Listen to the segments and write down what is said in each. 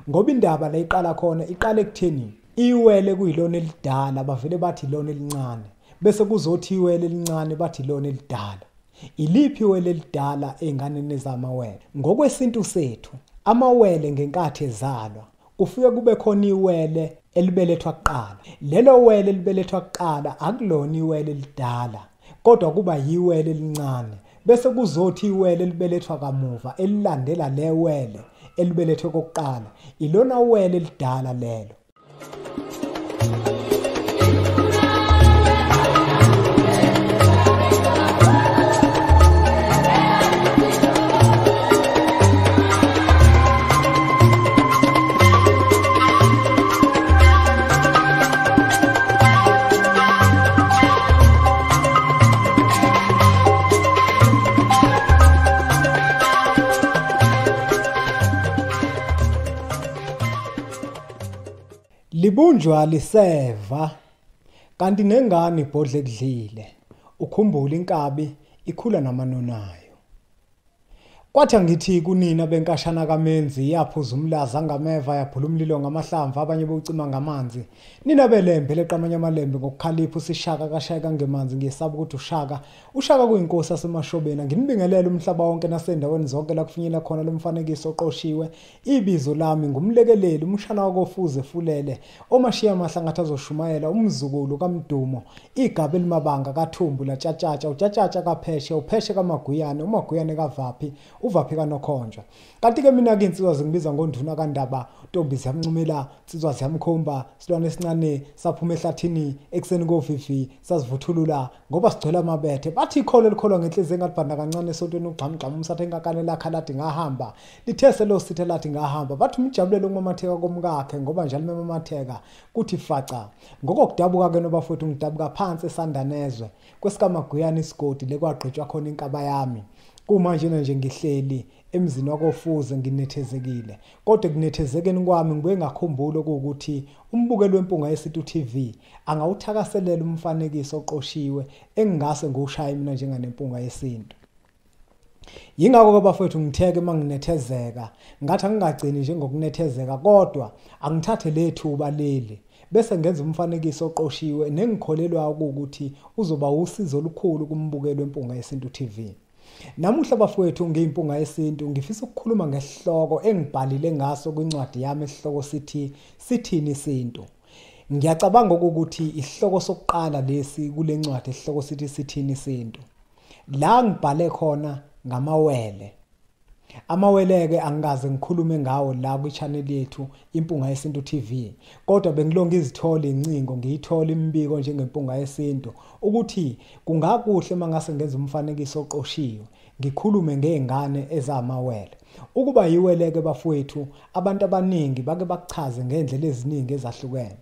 Ngoba indaba la iqala khona, iqala ekutheni iwele kuyilona elidala, bavele bathi ilona elincane, bese kuzothi iwele elincane bathi ilona elidala. Iliphi iwele elidala ey'nganeni ezamawele? Ngokwesintu sethu, amawele ngenkathi ezalwa kufike kube khona iwele elibelethwa kuqala. Lelo wele elibelethwa kuqala akulona iwele elidala, kodwa kuba yiwele elincane. Bese kuzothi iwele elibelethwa kamuva elilandela lewele elibelethwe kokuqala, ilona wele elidala lelo. Libunjwa liseva, kanti nengane ibhodle ekudlile, ukhumbule inkabi ikhula namanonayo. Kwathi angithi kunina benkashana kaMenzi, yaphuza umlaza ngameva, yaphula umlilo ngamahlamvu, abanye bewucima ngamanzi. Nina belembe leqamanye amalembe ngokukhalipha, usishaka kashayeka ngemanzi, ngiyesaba ukuthi ushaka. Ushaka kuyinkosi yasemashobeni. Nginibingelele umhlaba wonke nasendaweni zonke la kufinyela khona lo mfanekiso oqoshiwe. Ibizo lami ngumlekeleli, umshana wakofuze fulele, omashiya amahlangathi azoshumayela, umzukulu kaMdumo, igaba elimabanga kaThumbu latshatshatsha, utshatshatsha kaPheshe, uPheshe kaMaguyane, uMaguyane kaVaphi, uVaphi kaNokhonjwa. Kanti ke mina ke insizwa zingibiza ngonduna kaNdaba, ntombi ziyamncumela, insizwa ziyamkhomba, silwane esincane saphuma ehlathini ekuseni kovivi, sazivuthulula ngoba sigcwele amabethe. Bathi ikholo elikholwa ngenhliziyo engalibhanda kancane esontweni, ugxamgxama umsathe engakane lakha lathi ngahamba, lithe selosithe lathi ngahamba. Bathi umjabulele ukumamatheka komkakhe ngoba njalo memamatheka kuthi faca. Ngokokudabuka ke nobafowethu, ngidabuka phansi eSandanezwe kwesikaMaguyane isigodi lekwagqitshwa khona inkaba yami. Kumanje nje ngihleli emzini wakoFuze nginethezekile, kodwa ekunethezekeni kwami ngibuye ngakhumbula ukuthi umbukeli weMpunga Yesintu TV angawuthakaselela umfanekiso oqoshiwe engingase ngiwushaye mina njenganempunga yesintu. Yingakho ke bafowethu ngitheke manginethezeka, ngathi angingagcini njengokunethezeka, kodwa angithathe lethuba leli bese ngenza umfanekiso oqoshiwe nengikholelwa ukuthi uzoba usizo olukhulu kumbukeli weMpunga Yesintu TV. Namuhla bafowethu ngiyimpunga yesintu, ngifisa ukukhuluma ngesihloko engibhalile ngaso kwincwadi yami, esihloko sithi sithini isintu. Ngiyacabanga ukuthi isihloko sokuqala lesi kule ncwadi, esihloko sithi sithini isintu. La ngibhale khona ngamawele. Amawele ke angikaze ngikhulume ngawo la kwi-channel yethu Impunga Yesintu TV, kodwa bengilonke izithola incingo, ngiyithola imibiko njengempunga yesintu ukuthi kungakuhle mangase ngenza umfanekiso oqoshiwe ngikhulume ngezingane ezamawele. Ukuba yiwele ke bafowethu, abantu abaningi bake bakuchaze ngendlela eziningi ezahlukene,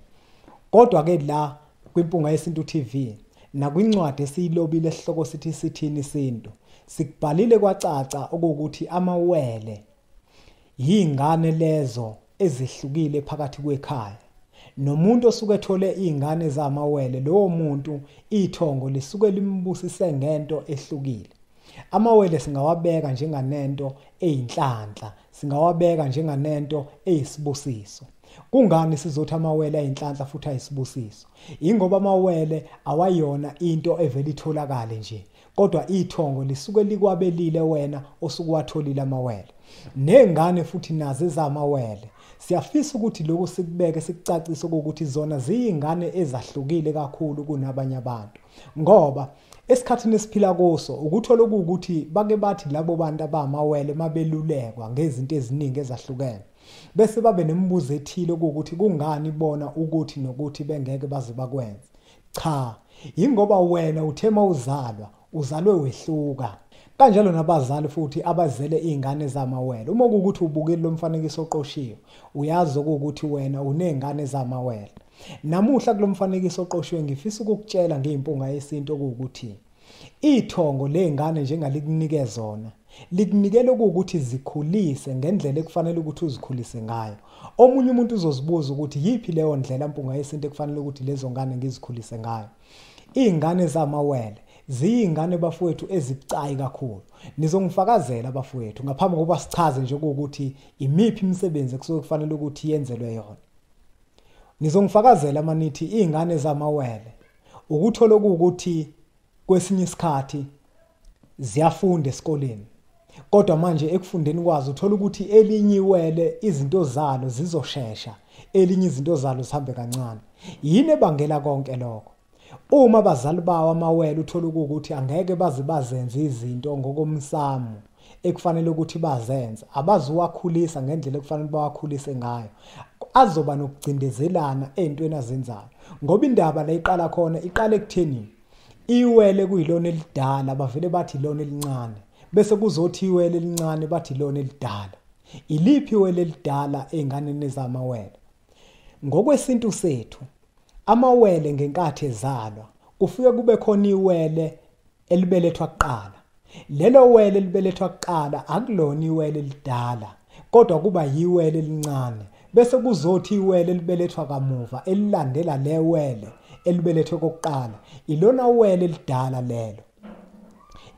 kodwa ke la kwiMpunga Yesintu TV nakwincwadi esiyilobile esihloko sithi sithini isintu, sikubhalile kwacaca ukuthi amawele yingane lezo ezihlukile phakathi kwekhaya. Nomuntu osuke ethole izingane zamawele, lowo muntu ithongo lisuke limbusise ngento ehlukile. Amawele singawabeka njenganento eyinhlanhla, singawabeka njenganento eyisibusiso. Kungani sizothi amawele ayinhlanhla futhi ayisibusiso? Ingoba amawele awayona into evele itholakale nje, kodwa ithongo lisuke likwabelile wena osuke watholile amawele. Nengane futhi nazo ezamawele, siyafisa ukuthi lokhu sikubeke sikucacise ukuthi zona ziyingane ezahlukile kakhulu kunabanye abantu, ngoba esikhathini esiphila kuso ukuthola ukuthi bake bathi labo bantu abamawele mabelulekwa ngezinto eziningi ezahlukene, bese babe nemibuzo ethile ukuthi kungani bona ukuthi nokuthi bengeke baze bakwenze. Cha, ingoba wena uthe mawuzalwa uzalwe wehluka. Kanjalo nabazali futhi abazele izingane zamawele. Uma kuwukuthi ubukile lo mfanekiso oqoshiwe, uyazi ukuthi wena unezingane zamawele. Namuhla kulomfanekiso oqoshiwe ngifisa ukukutshela ngeimpunga yesintu okuwukuthi ithongo lezingane njengalikunike zona, likunikela ukuthi zikhulise ngendlela ekufanele ukuthi uzikhulise ngayo. Omunye umuntu uzozibuza ukuthi yipi leyo ndlela mpunga yesintu ekufanele ukuthi lezo ngane ngizikhulise ngayo. Izingane zamawele Ziyingane bafowethu ezibucayi kakhulu. Nizongifakazela bafowethu ngaphambi kokuba sichaze nje ukuthi imiphi imisebenzi ekusuke kufanele ukuthi yenzelwe yona. Nizongifakazela manithi izingane zamawele ukuthola ukuthi kwesinye isikhathi ziyafunda esikoleni, kodwa manje ekufundeni kwazo uthola ukuthi elinye iwele izinto zalo zizoshesha, elinye izinto zalo zihambe kancane. Yini ebangela konke lokho? Uma abazali bawo amawele uthola ukuthi angeke baze bazenze izinto ngokomsamo ekufanele ukuthi bazenze, abazuwakhulisa ngendlela ekufanele bawakhulise ngayo, azoba nokucindezelana entweni azenzayo. Ngoba indaba la iqala khona, iqala ekutheni iwele kuyilona elidala bavele bathi ilona elincane, bese kuzothi iwele elincane bathi ilona elidala. Iliphi iwele elidala ey'nganeni zamawele? Ngokwesintu sethu amawele ngenkathi ezalwa kufike kube khona iwele elibelethwa kuqala. Lelo wele elibelethwa kuqala akulona iwele elidala, kodwa kuba yiwele elincane, bese kuzothi iwele elibelethwa kamuva elilandela lewele elibelethwe kokuqala ilona wele elidala lelo.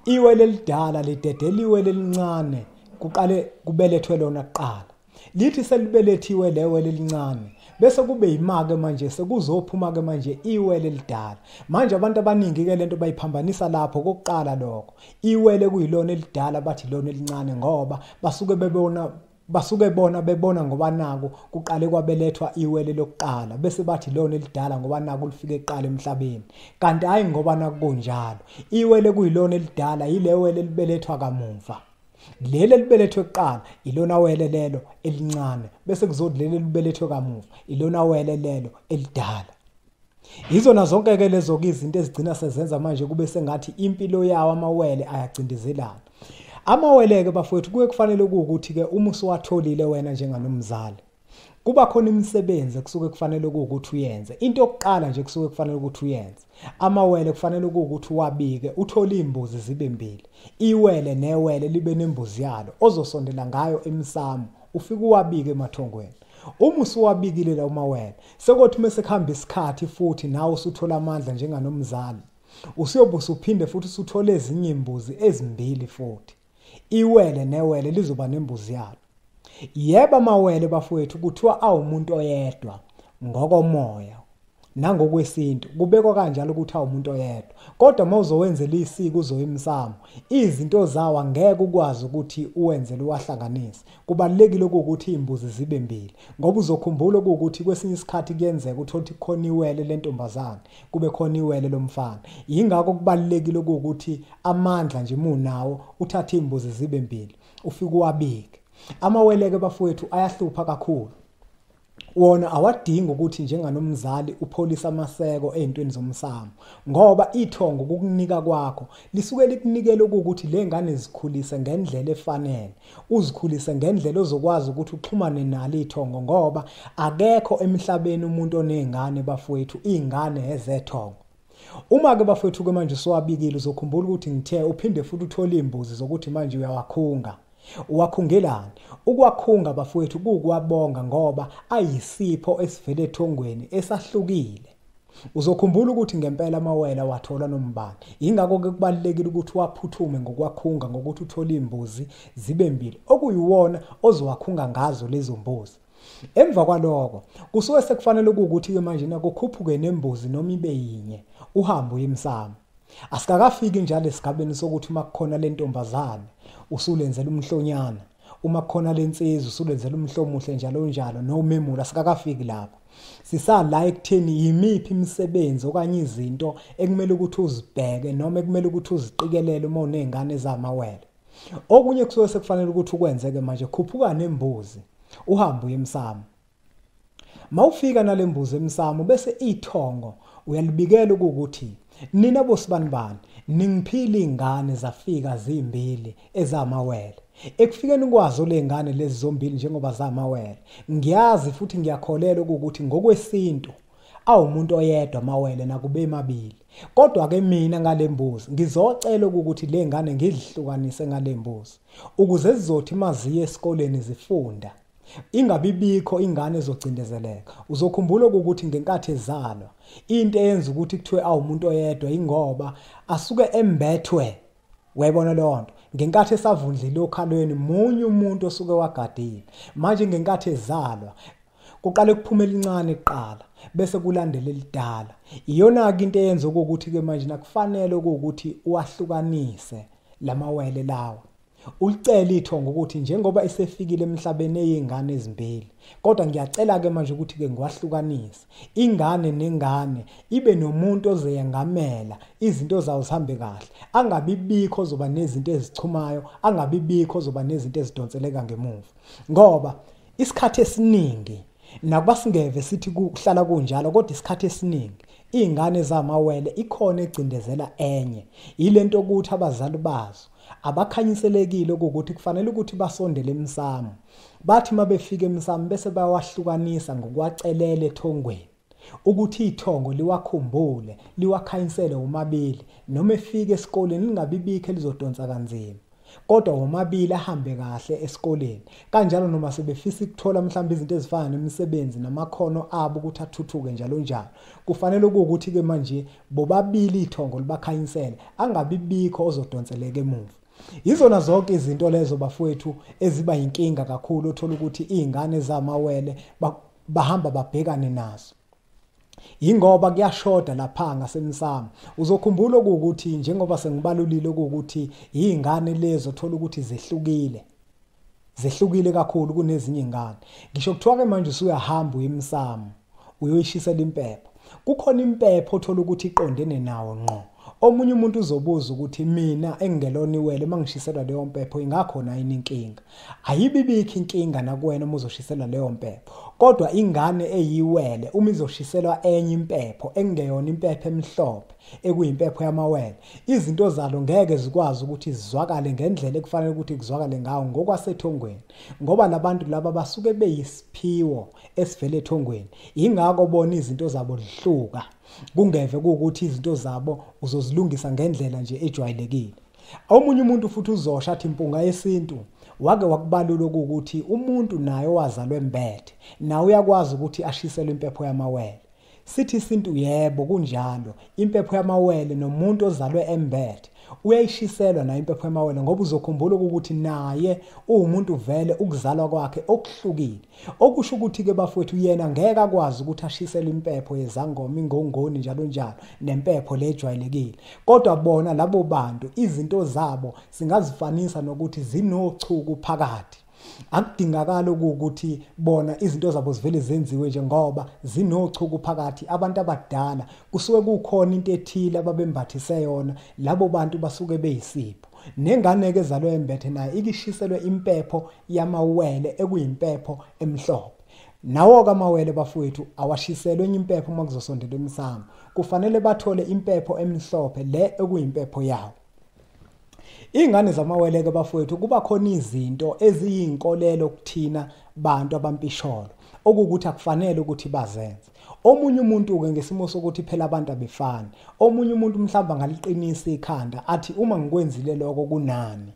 Iwele elidala lidedela iwele elincane, kuqale kubelethwe lona kuqala. Lithi selibelethiwe lewele elincane, bese kube yimake manje sekuzophuma ke manje iwele elidala. Manje abantu abaningi ke lento bayiphambanisa lapho kokuqala lokho. Iwele kuyilona elidala bathi lona elincane, ngoba basuke bebona, basuke bona bebona ngoba naku kuqale kwabelethwa iwele lokuqala, bese bathi lona elidala ngoba naku lifike eqala emhlabeni. Kanti hayi ngoba naku kunjalo. Iwele kuyilona elidala yilewele elibelethwa kamuva. Leli elibelethwe kuqala ilona wele lelo elincane, bese kuzothi leli elibelethwe kamuva ilona wele lelo elidala. Izona zonke ke lezo izinto ezigcina sezenza manje kube sengathi impilo yawo amawele ayacindezelana. Amawele ke bafowethu kuye kufanele ukuthi ke uma usuwatholile wena njenganomzali, kuba khona imisebenzi ekusuke kufanele ukuthi uyenze. Into yokuqala nje kusuke kufanele ukuthi uyenze, amawele kufanele ukuthi uwabike, uthole imbuzi zibe mbili, iwele newele libe nembuzi yalo ozosondela ngayo emsamo, ufike uwabike emathongweni. Uma usuwabikile lawo mawele, sekuthi mase kuhamba isikhathi futhi nawe usuthola amandla njenganomzali, usuyobe usuphinde futhi usuthole ezinye imbuzi ezimbili futhi. Iwele newele lizoba nembuzi yalo. Yebo amawele bafowethu kuthiwa awumuntu oyedwa ngokomoya nangokwesintu, kubekwa kanjalo ukuthi awumuntu oyedwa, kodwa mawuzowenzela isiko uzoyimsamo, izinto zawo angeke ukwazi ukuthi uwenzele uwahlanganise. Kubalulekile ukuthi imbuzi zibe mbili, ngoba uzokhumbula ukuthi kwesinye isikhathi kuyenzeka uthole ukuthi khona iwele lentombazane kube khona iwele lomfana. Yingakho kubalulekile ukuthi amandla nje munawo uthathe imbuzi zibe mbili ufike uwabike. Amawele ke bafowethu ayahlupha kakhulu. Wona awadingi ukuthi njenganomzali upholisa amaseko ezintweni zomsamo, ngoba ithongo kukunika kwakho lisuke likunikele ukuthi le ngane zikhulise ngendlela efanele, uzikhulise ngendlela ozokwazi ukuthi uxhumane nalo ithongo, ngoba akekho emhlabeni umuntu onezingane bafowethu izingane ezethongo. Uma ke bafowethu ke manje usuwabikile, uzokhumbula ukuthi ngithe uphinde futhi uthole imbuzi zokuthi manje uyawakhunga. Uwakhungelani? Ukwakhunga bafowethu kukwabonga, ngoba ayisipho esivele ethongweni esahlukile. Uzokhumbula ukuthi ngempela amawele wathola nombani. Ingakho ke kubalulekile ukuthi waphuthume ngokwakhunga, ngokuthi uthole imbuzi zibe mbili okuyiwona ozowakhunga ngazo lezo mbuzi. Emva kwaloko kusuke sekufanele ukuthi ke manje nakukhuphuke nembuzi noma ibe yinye, uhambe uye emsamo. Asikakafiki njalo esigabeni sokuthi uma kukhona lentombazane usulenzela umhlonyana, uma kukhona lensizwa usulenzela umhlomuhle njalo njalo nomemula, asikakafiki lapho. Sisala ekutheni yimiphi imisebenzi okanye izinto ekumele ukuthi uzibheke noma ekumele ukuthi uziqikelele uma unezingane zamawele. Okunye kusuke sekufanele ukuthi ukwenzeke manje, khuphuka nembuzi uhambe uye emsamo. Mawufika nalembuzi emsamo bese ithongo uyalibikela ukuthi nina bosibanibani ningiphile ingane zafika zimbili ezamawele. Ekufikeni kwazo lengane lezi zombili njengoba zamawele, ngiyazi futhi ngiyakholelwa ukuthi ngokwesintu awumuntu oyedwa amawele nakube emabili, kodwa ke mina ngalembuzi ngizocela ukuthi lengane ngidlukanise ngalembuzi ukuze zizothi maziye esikoleni zifunda. Ingabibikho ingane ezocindezeleka. Uzokhumbula ukuthi ngenkathi ezalwa into eyenza ukuthi kuthiwe awumuntu oyedwa ingoba asuke embethwe. Uyayibona leyo nto? Ngenkathi esavundlile okhalweni munye umuntu osuke wagadile. Manje ngenkathi ezalwa kuqale kuphume elincane kuqala bese kulandela elidala. Iyona-ke into eyenza ukuthi-ke manje nakufanele ukuthi uwahlukanise lamawele lawa. Ulicele ithongo ukuthi njengoba esefikile emhlabeni eyingane ezimbili, kodwa ngiyacela-ke manje ukuthi-ke ngiwahlukanise. Ingane nengane ibe nomuntu ozoyengamela izinto zawo zihambe kahle. Angabi bikho ozoba nezinto ezichumayo, angabi bikho ozoba nezinto ezidonseleka ngemuva. Ngoba isikhathi esiningi nakuba singeve sithi kuhlala kunjalo, kodwa isikhathi esiningi iy'ngane zamawele ikhona egcindezela enye. Yilento ukuthi abazali bazo abakhanyiselekile ukuthi kufanele ukuthi basondele emsamo. Bathi mabefika emsamo bese bayawahlukanisa ngokuwacelela ethongweni ukuthi ithongo liwakhumbule, liwakhanyisele womabili, noma efika esikoleni lingabi bikho elizodonsa kanzima, kodwa womabili ahambe kahle esikoleni. Kanjalo noma sebefisa ukuthola mhlawumbe izinto ezifana nemisebenzi namakhono abo ukuthi athuthuke njalo njalo, kufanele ukuthi-ke manje bobabili ithongo libakhanyisele, angabi bikho ozodonseleka emuva. Yizona zonke izinto lezo bafowethu eziba yinkinga kakhulu, othola ukuthi iy'ngane zamawele bahamba babhekane nazo. Yingoba kuyashoda lapha ngasemsamo. Uzokhumbula ukuthi njengoba sengibalulile ukuthi iy'ngane lezo othola ukuthi zehlukile. Zehlukile kakhulu kunezinye iy'ngane. Ngisho kuthiwa-ke manje usuyahamba uye emsamo, uyoyishisela impepho. Kukhona impepho othola ukuthi iqondene nawo ngqo. Omunye umuntu uzobuza ukuthi mina engingelona iwele mangishiselwa leyo mpepho ingakhona yini inkinga? Ayibibikho inkinga nakuwena uma uzoshiselwa leyo mpepho. Kodwa ingane eyiwele uma izoshiselwa enye impepho engeyona impepho emhlophe ekuyimpepho yamawele, izinto zalo ngeke zikwazi ukuthi zizwakale ngendlela ekufanele ukuthi kuzwakale ngawo ngokwasethongweni, ngoba labantu laba basuke beyisiphiwo esivele ethongweni. Yingakho bona izinto zabo zihluka, kungeve kuwukuthi izinto zabo uzozilungisa ngendlela nje ejwayelekile. Omunye umuntu futhi uzosho athi impunga yesintu wake wakubalula ukuthi umuntu naye owazalwa embethe nawe uyakwazi ukuthi ashiselwe impepho yamawele. Sithi isintu yebo kunjalo, impepho yamawele nomuntu ozalwe embethe uyayishiselwa nayo impepho yamawele, ngoba uzokhumbula ukuthi naye uwumuntu vele ukuzalwa kwakhe okuhlukile. Okusho ukuthi-ke bafowethu yena ngeke akwazi ukuthi ashiselwe impepho yezangoma, ingongoni njalo njalo nempepho le ejwayelekile. Kodwa bona labo bantu izinto zabo singazifanisa nokuthi zinochuku phakathi. Akudingakali ukuthi bona izinto zabo zivele zenziwe nje ngoba zinochuku phakathi. Abantu abadala kusuke kukhona into ethile ababembathise yona, labo bantu basuke beyisipho. Nengane-ke ezalwe embethe nayo ikishiselwe impepho yamawele ekuyimpepho emhlophe. Nawo-ke amawele bafowethu awashiselwe enye impepho uma kuzosondelwa emsamo. Kufanele bathole impepho emhlophe le ekuyimpepho yawo. Iy'ngane zamawele-ke bafowethu kuba khona izinto eziyinkolelo kuthina bantu abampisholo okuwukuthi akufanele ukuthi bazenze. Omunye umuntu-ke ngesimo sokuthi phela abantu abefani, omunye umuntu mhlawumbe angaliqinisa ikhanda athi uma ngikwenzile lokho kunani.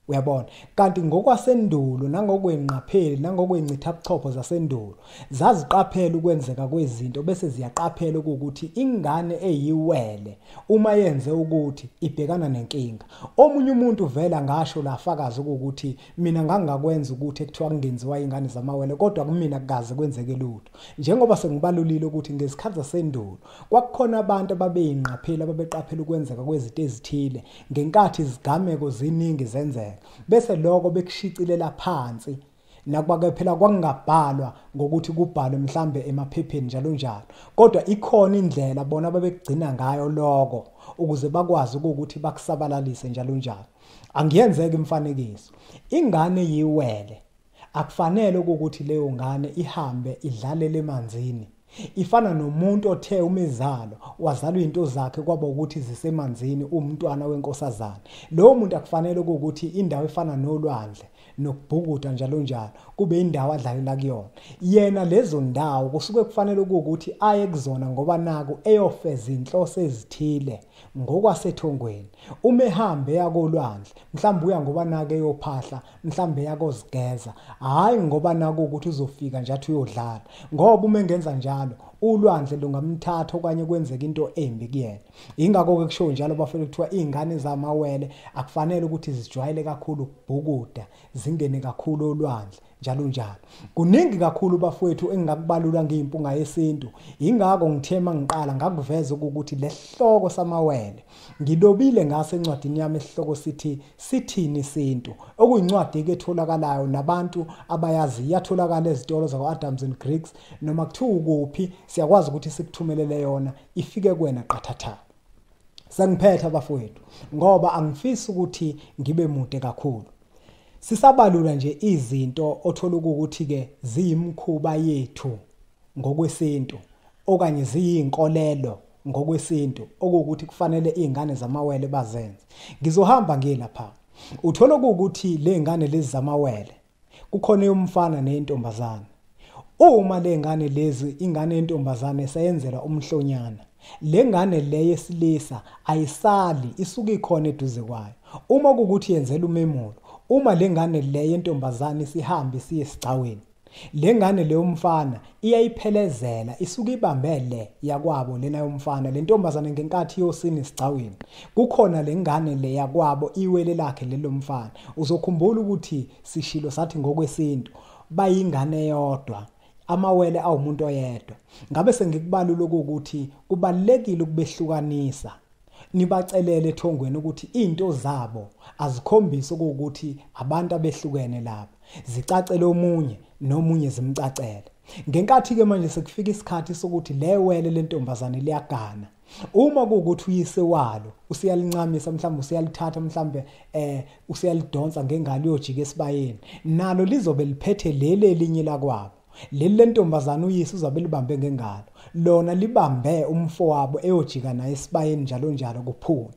Uyabona? Kanti ngokwasendulo nangokwenqapheli nangokwencithabuchopho zasendulo zaziqaphela ukwenzeka kwezinto, bese ziyaqaphela ukuthi ingane eyiwele uma yenze ukuthi ibhekana nenkinga. Omunye umuntu vela ngasho lafakaza ukuthi mina ngangakwenza ukuthi ekuthiwa kungenziwa ingane zamawele, kodwa kumina kukaze kwenzeke lutho. Njengoba sengibalulile ukuthi ngezikhathi zasendulo kwakukhona abantu ababeyinqapheli ababeqaphela ukwenzeka kwezinto ezithile ngenkathi izigameko ziningi zenzeka, bese lokho bekushicilela phansi. Nakuba-ke phela kwakungabhalwa ngokuthi kubhalwe mhlambe emaphepheni njalo njalo, kodwa ikhona indlela bona ababekugcina ngayo lokho ukuze bakwazi ukuthi bakusabalalise njalo njalo. Angiyenzeki imifanekiso. Ingane yiwele akufanele ukuthi leyo ngane ihambe idlalele emanzini. Ifana nomuntu othe umezalo wazalwa into zakhe kwaba ukuthi zisemanzini, umntwana wenkosazana. Lowo muntu akufanele ukuthi indawo efana nolwandle nokubhukuda njalo njalo, kube indawo adlalela kuyona. Yena lezo ndawo kusuke kufanele ukuthi aye kuzona ngoba naku eyofeza inhloso ezithile ngokwasethongweni. Uma ehambe yakolwandle, mhlawumbe uya ngoba naku eyophahla, mhlawumbe yakozigeza, hhayi ngoba naku ukuthi uzofika nje athi uyodlala, ngoba uma engenza njalo ulwandle lungamthatha okanye kwenzeka into embi kuyena. Ingakho-ke kushiwo njalo bafethu kuthiwa iy'ngane zamawele akufanele ukuthi zijwayele kakhulu ukubhukuda, zingene kakhulu olwandle njalo njalo. Kuningi kakhulu bafowethu engingakubalula ngeyimpunga yesintu. Ingakho ngithe mangiqala ngakuveza ukuthi lesihloko samawele ngilobile ngaso encwadini yami esihloko sithi Sithini Isintu, okuyincwadi ke etholakalayo nabantu abayazi, iyatholakala ezitolo zakwa-Adams and Griggs, noma kuthiwa ukuphi siyakwazi ukuthi sikuthumelele yona ifike kuwena qathatha. Sengiphetha bafowethu ngoba angifisi ukuthi ngibe mude kakhulu. Sisabalula nje izinto othola ukuthi ke ziyimkhuba yethu ngokwesintu okanye ziyinkolelo ngokwesintu okuwukuthi kufanele izingane zamawele bazenze. Ngizohamba ngiye lapha. Uthola ukuthi lezingane lezi zamawele kukhona eyomfana neyentombazane. Uma lengane lezi ingane yentombazane seyenzela umhlonyana, lengane le yesilisa ayisali, isuke ikhona eduze kwayo. Uma kukuthi yenzela umemulo, uma lengane le yentombazane isihambe siye esigcawini, lengane le yomfana iyayiphelezela, isuke ibambe le yakwabo lena yomfana. Le ntombazane ngenkathi iyosina esigcawini, kukhona lengane le yakwabo iwele lakhe lelo mfana. Uzokhumbula ukuthi sishilo sathi ngokwesintu bayingane eyodwa, amawele awumuntu oyedwa. Ngabe sengikubalula ukuthi kubalulekile ukubehlukanisa, nibacelele ethongweni ukuthi into zabo azikhombise ukuthi abantu abehlukene laba, zicacele omunye nomunye zimcacele. Ngenkathi ke manje sekufika isikhathi sokuthi lewele lentombazane liyagana, uma kuwukuthi uyise walo usiyalincamisa, mhlawumbe usiyalithatha, mhlawumbe usiyalidonsa ngengalo uyojika esibayeni, nalo lizobe liphethe leli elinye lakwabo. Leli lentombazane uyise uzabe libambe ngengalo, lona libambe umfowabo eyojika naye esibayeni njalo njalo kuphume.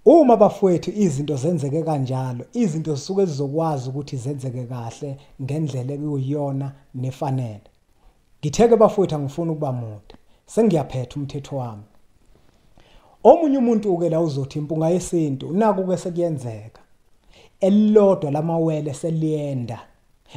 Uma bafowethu izinto zenzeke kanjalo, izinto zisuke zizokwazi ukuthi zenzeke kahle ngendlela ekuyiyona nefanele. Ngitheke bafowethu angifuni ukuba mude, sengiyaphetha umthetho wami. Omunye umuntu ke la uzothi impunga yesintu naku ke sekuyenzeka, elilodwa lamawele seliyenda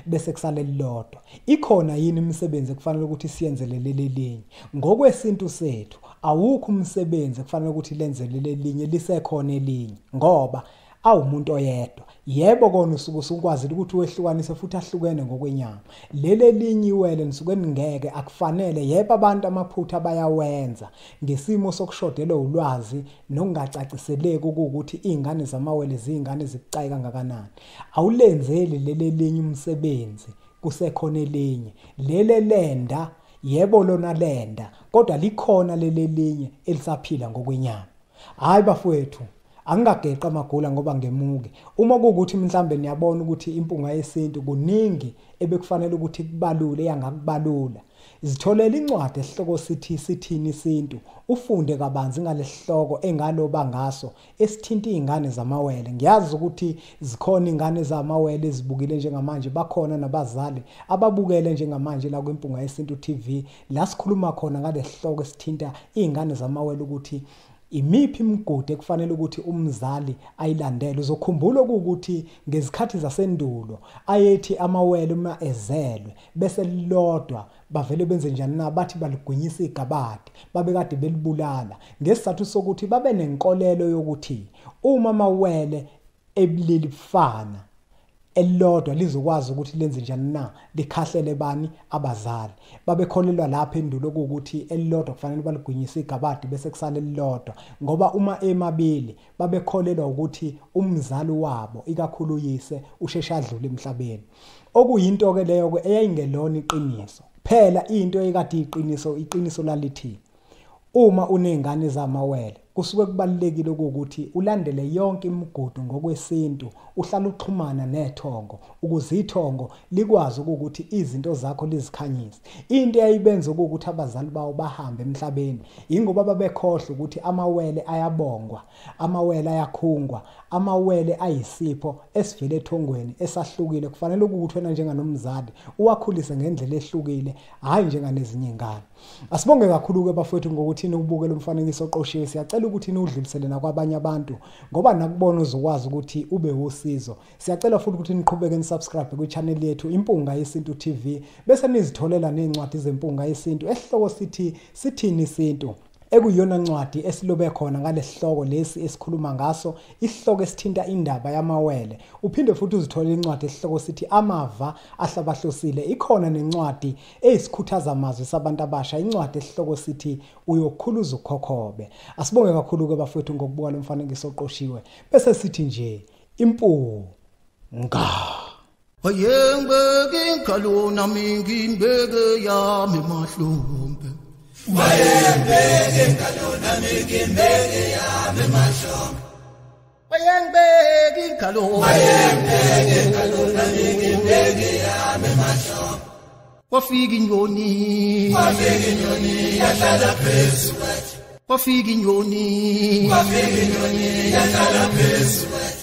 bese kusala elilodwa. Ikhona yini imisebenzi ekufanele ukuthi siyenzele leli elinye? Ngokwesintu sethu awukho umsebenzi ekufanele ukuthi lenzele lelinye lisekhona elinye, ngoba awumuntu oyedwa. Yebo kona usuke usukwazile ukuthi wehlukanise futhi ahlukene ngokwenyama. Leli elinye iwele nisuke ningeke, akufanele. Yebo abantu amaphutha bayawenza ngesimo sokushodelwa ulwazi nokungacaciseleki ukuthi izingane zamawele ziyingane ezibucayi kangakanani. Awulenzeli leli elinye umsebenzi kusekhona elinye. Leli lenda, yebo lona lenda, kodwa likhona leli elinye elisaphila ngokwenyama. Hayi bafowethu, angingageqi amagula ngoba ngemuke. Uma kuwukuthi mhlambe niyabona ukuthi impunga yesintu kuningi ebekufanele ukuthi kubalule yangakubalula, zitholele incwadi esihloko sithi Sithini Isintu, ufunde kabanzi ngalesihloko engaloba ngaso esithinta izingane zamawele. Ngiyazi ukuthi zikhona izingane zamawele ezibukile njengamanje, bakhona nabazali ababukele njengamanje la kwiMpunga Yesintu TV, la sikhuluma khona ngalesihloko esithinta izingane zamawele ukuthi imiphi imigudu ekufanele ukuthi umzali ayilandele. Uzokhumbula ukuthi ngezikhathi zasendulo ayethi amawele uma ezelwe bese lilodwa bavele benze njani na, bathi baligwinyisa igabade, babekade belibulala ngesizathu sokuthi babe nenkolelo yokuthi uma amawele ebulili bufana elilodwa lizokwazi ukuthi lenze njani na, likhahlele bani abazali. Babekholelwa lapha endulo ukuthi elilodwa kufanele baligwinyise igabade bese kusala elilodwa, ngoba uma emabili babekholelwa ukuthi umzali wabo ikakhulu uyise usheshe adlule emhlabeni. Okuyinto ke leyo ke eyayingelona iqiniso. Phela into ekade iqiniso, iqiniso lalithi uma unezingane zamawele Kusuke kubalulekile ukuthi ulandele yonke imigudu ngokwesintu, uhlale uxhumana nethongo ukuze ithongo likwazi ukuthi izinto zakho lizikhanyise. Into eyayibenza ukuthi abazali bawo bahambe emhlabeni ingoba babekhohlwa ukuthi amawele ayabongwa, amawele ayakhungwa, amawele ayisipho esivele ethongweni esahlukile. Kufanele ukuthi wena njenganomzali uwakhulise ngendlela ehlukile, hayi njenganezinye ingane. Asibonge kakhulu ke bafowethu ngokuthi nubukele umfanekiso oqoshiwe. Siyacela ukuthi niwudlulisele nakwabanye abantu ngoba nakubona uzokwazi ukuthi ube usizo. Siyacela futhi ukuthi niqhubeke nisubscribe kwi-channel yethu Impunga Yesintu TV, bese nizitholela nezincwadi zeMpunga Yesintu esihloko sithi Sithini Isintu, ekuyiyona ncwadi esilobe khona ngalesihloko lesi esikhuluma ngaso, isihloko esithinta indaba yamawele. Uphinde futhi uzithole incwadi esihloko sithi Amava Ahlabahlosile. Ikhona nencwadi eyisikhuthaza amazwi sabantu abasha, incwadi esihloko sithi Uyokhuluza Ukhokhobe. Asibonge kakhulu ke bafowethu ngokubuka lo mfanekiso oqoshiwe, bese sithi nje impunga. Ayengibeke ingalo nami ngimbeke yami mahlombe. Wayengibeke ingalo nami ngimbeke yami mahlombe. Wayengibeke ingalo, wayengibeke ingalo nami ngimbeke yami mahlombe. Kwafika inyoni, kwafika inyoni yahlala phezu kwethu. Kwafika inyoni, kwafika inyoni yahlala phezu kwethu.